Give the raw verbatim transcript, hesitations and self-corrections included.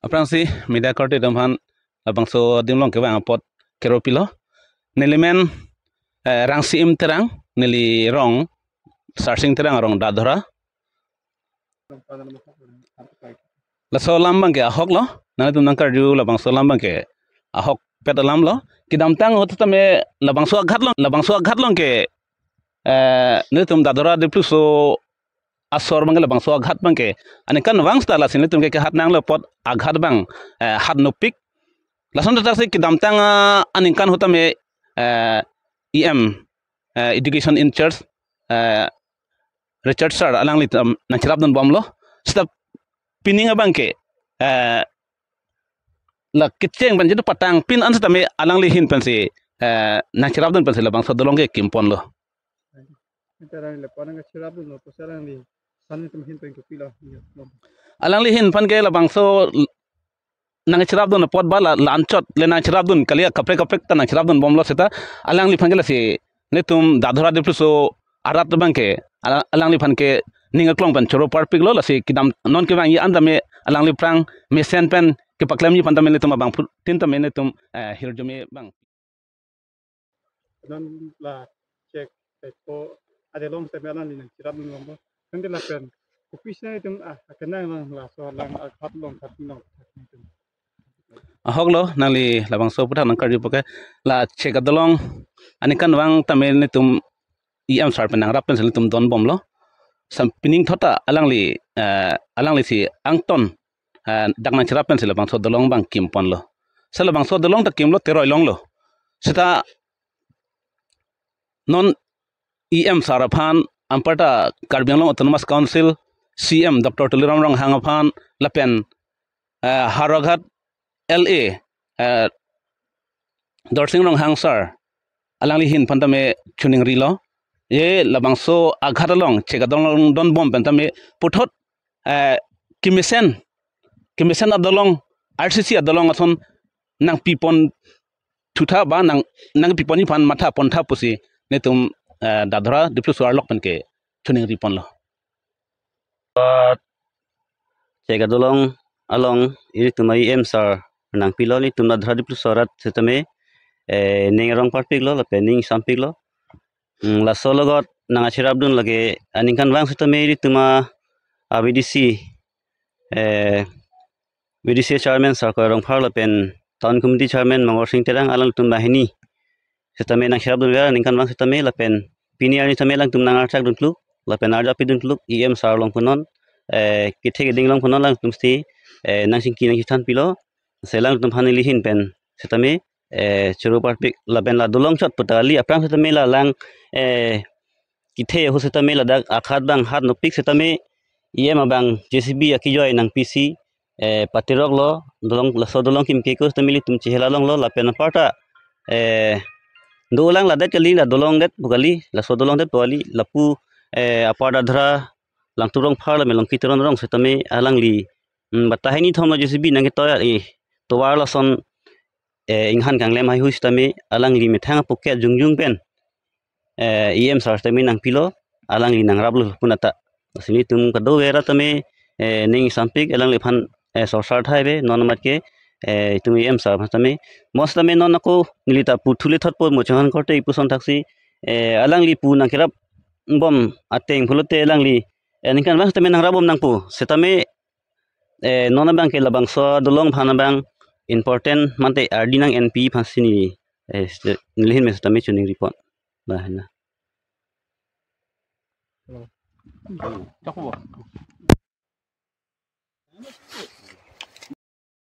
Aphrangsi media korte atum aphan labangso adim along kevang apot kero pilo. Neli men, eh, Rangsim Terang, neli rong Sarsing Terang arong Dadhora. Laso alam abangke ahok lo, nanglitum nangkarju labangso alam abangke ahokpet alam lo. Kedamtang ahut tame labangso aghat along, labangso aghat along ke, eh, nelitum Dadhora Dipluso asor abangke labangso aghat abangke aningkanvang seta lasi nelitum ke kehat nanglo apot aghat abang, eh, hat nopik. Lason tatarsi kedamtang, ah, aningkan ahut tame, eh, E M, eh, education in charge, eh, Richard Sir alangli tam nangcherapdun bomlo. Seta pining abangke, eh, la kecheng pen jitu patang pin an setame alangli ahin pensi, eh, nangcherapdun pensi labangso dolong ke kimponlo. Ita alangli lapu nangcherapdunlo, pusi alangli san atum ahin pen kopilo? Iya, bom. Alangli ahin aphan ke labangso nangcherapdun apot ba la, la anchot le nangcherapdun kali, kaprek kaprek ta nangcherapdun bomlo seta alangliphan ke lasi nelitum Dadhora Dipluso arat abangke ala-, alangliphan ke ning aklong pen choro parpiklo, lasi kedam non kevangji an tame alangli aphrang mesen pen kepaklemji aphan tame nelitum abangphutin tame nelitum, eh, hirjume abang. Non la chek, eh, po, adelong tame alangli nangcherapdun bomlo. Tangte lapen kopi si nangtum, ah, akenang lang laso lang, ah, hat along, hat along, hat along. Ahok lo, nangli labangso aputhak nangkarju apot ke la chek adolong aningkanvang tame nelitum E M sir pen nangrap pensi nelitum don bomlo. Sam pining thot ta alangli, eh, alanglisi angton, eh, dak nangcherap pensi labangso dolong abang kimponlo. Seta labangso dolong ta kimlo, teroi longlo. Seta non E M sir aphan, anparta Karbi Anglong Autonomous Council C E M Doctor Tuliram Ronghang aphan lapen, eh, Howraghat L A, eh, Dorsing Ronghang sir alangli ahin aphan tame choningrilo. Ye labangso aghat along chek adolong don bom pen tame puthot, eh, kemesen, kemesen adolong, R C C adolong ason nangpipon thutha ba nang, nangpiponji aphan matha pontha pusi nelitum, eh, Dadhora Dipluso arlok pen ke choningri ponlo. Chek adolong along ilitum E M sir nangpilo, ilitum Dadhora Dipluso arat setame, eh, ning arong parpiklo lapen ning sampiklo. Hmm, laso alogot nangcherapdun lake aningkanvang setame ilitum a V D C, eh, V D C chairman Sarkoi Rongphar lapen town committee chairman Mongor Sing Terang alangtum banghini setame nangcherapdunver aningkanvang setame lapen pini arni tame alangtum nangarchakdun kluk lapen arjapidun kluk E M sir along punon, eh, kethe keding along punon alangtum si, eh, nangchingki nangchethanpilo. Lasi alangtum aphan neli ahin pen setame, eh, choro parpik lapen la dolong chot puta kali, aphrang setame la lang, eh, kethe ahut setame ladak aghat abang hat nopik setame E M abang J C B akejoi nangpisi, eh, patiroklo, dolong, laso dolong kimke ko setame ilitum chehela longlo lapen aparta, eh, dolang ladet kali, la dolong det pu kali, laso dolong det pu kali, lapu, eh, apar Dadhora Langtup Rongphar lapen Longki Teron Rong setame alangli, mm, bata hini thomlo J C B nangketoi, eh, tovar lason, eh, inghan kanglem haihui setame alangli methang apoke jongjong pen, eh, E M sir setame nangpilo, alangli nangraplo punata. Lasi nelitum kadokave arat tame, eh, ning sampik, alangliphan, eh, sorsar thai ave, non amat ke, eh, itum E M sir aphan tame. Mo setame non ako neli ta puthule thotpo mo chonghon korte ipuson thaksi, eh, alangli pu nangkerap bom ateng pulote alangli, eh, aningkanvang setame nangrap bom nangpo. Setame, eh, non abangke labangso dolong aphan abang important mate ardi nang-enpi aphansi neli, eh, se-, neli ahin pen setame choningri pon. Ba, hena.